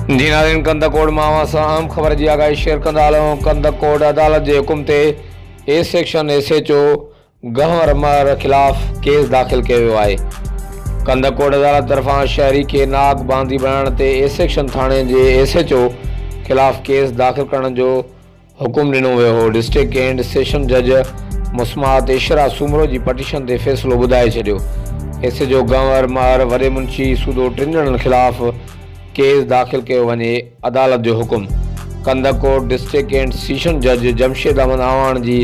جي ناظرين ڪنڌڪوٽ مان اوهان سان اهم خبر جي آگاهي شيئر ڪندا هلون ڪنڌڪوٽ عدالت جي حڪم تي A section S H O Ghanwar Mahar خلاف ڪيس داخل ڪيو ويو آهي. ڪنڌڪوٽ عدالت طرفان شهري کي ناحق باندي بڻائڻ تي اي سيڪشن ٿاڻي جي ايس ايڇ او خلاف ڪيس داخل ڪرڻ جو حڪم ڏنو ويو هو. ڊسٽرڪٽ اينڊ سيشن جج مسمات عشرا سومرو جي پٽيشن تي فيصلو ٻڌائي ڇڏيو. S H O Ghanwar Mahar وڏي منشي سوڌو ٽن ڄڻن خلاف ڪيس داخل ڪيو وڃي، عدالت جو حڪم. ڪنڌڪوٽ ڊسٽرڪٽ اينڊ سيشن جج جمشيد احمد اعواڻ جي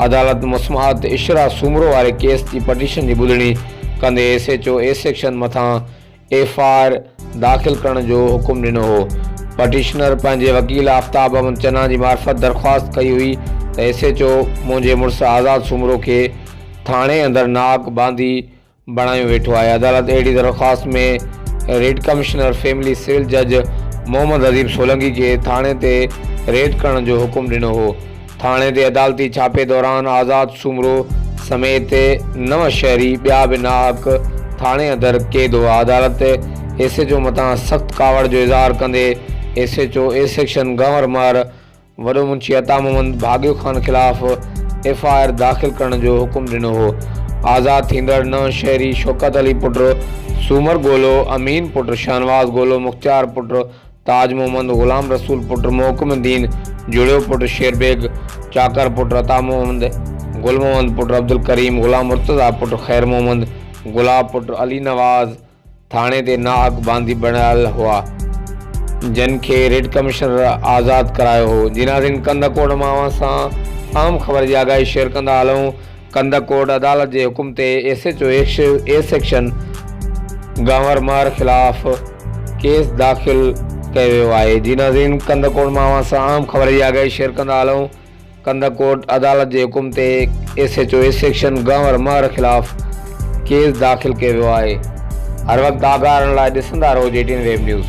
عدالت مسمات عشرا سومرو واري ڪيس جي پٽيشن جي ٻڌڻي ڪندي S H O A section مٿان ايف I R داخل ڪرڻ جو حڪم ڏنو هو. پٽيشنر پنهنجي وڪيل آفتاب احمد چنا جي معرفت درخواست ڪئي هئي ته ايس ايڇ او منهنجي مڙس آزاد سومرو کي ٿاڻي اندر ناحق باندي بڻايو ويٺو آهي. عدالت اهڙي درخواست ۾ ريڊ ڪمشنر فيملي سول جج محمد عظيم سولنگي کي ٿاڻي تي ريڊ ڪرڻ جو حڪم ڏنو هو. ٿاڻي تي عدالتي ڇاپي دوران آزاد سومرو سميت نو شهري ٻيا به ناحق ٿاڻي اندر قيد هئا. عدالت ايس ايڇ او مٿان سخت ڪاوڙ جو اظهار ڪندي S H O A section Ghanwar Mahar وڏو منشي عطا محمد ڀاڳيو خان خلاف ايف I R داخل ڪرڻ جو حڪم ڏنو هو. آزاد ٿيندڙ نو شهري شوڪت علي پٽ سومر گولو، امين پٽ شاهنواز گولو، مختيار پٽ تاج محمد، غلام رسول پٽ محڪم الدين، جڙيو پٽ شير بيگ، چاڪر پٽ عطا محمد، گل محمد پٽ عبدالڪريم، غلام مرتضيٰ پٽ خير محمد، گلاب پٽ علي نواز، ٿاڻي تي ناحق باندي بڻايل هئا جن کي ريڊ ڪمشنر آزاد ڪرايو هو. جي ناظرين ڪنڌڪوٽ مان اوهان سان اهم خبر جي آگاهي شيئر ڪندا هلون ڪنڌڪوٽ عدالت جي حڪم تي S H O A section Ghanwar Mahar خلاف ڪيس داخل ڪيو ويو آهي جي ناظرين ڪنڌڪوٽ مان اوهان سان اهم خبر جي آگاهي شيئر ڪندا هلون ڪنڌڪوٽ عدالت جي حڪم تي S H O A section Ghanwar Mahar خلاف ڪيس داخل ڪيو ويو آهي. هر وقت آگاهه رهڻ لاء ڏسندا رهو جي ٽي اين ويب نيوز.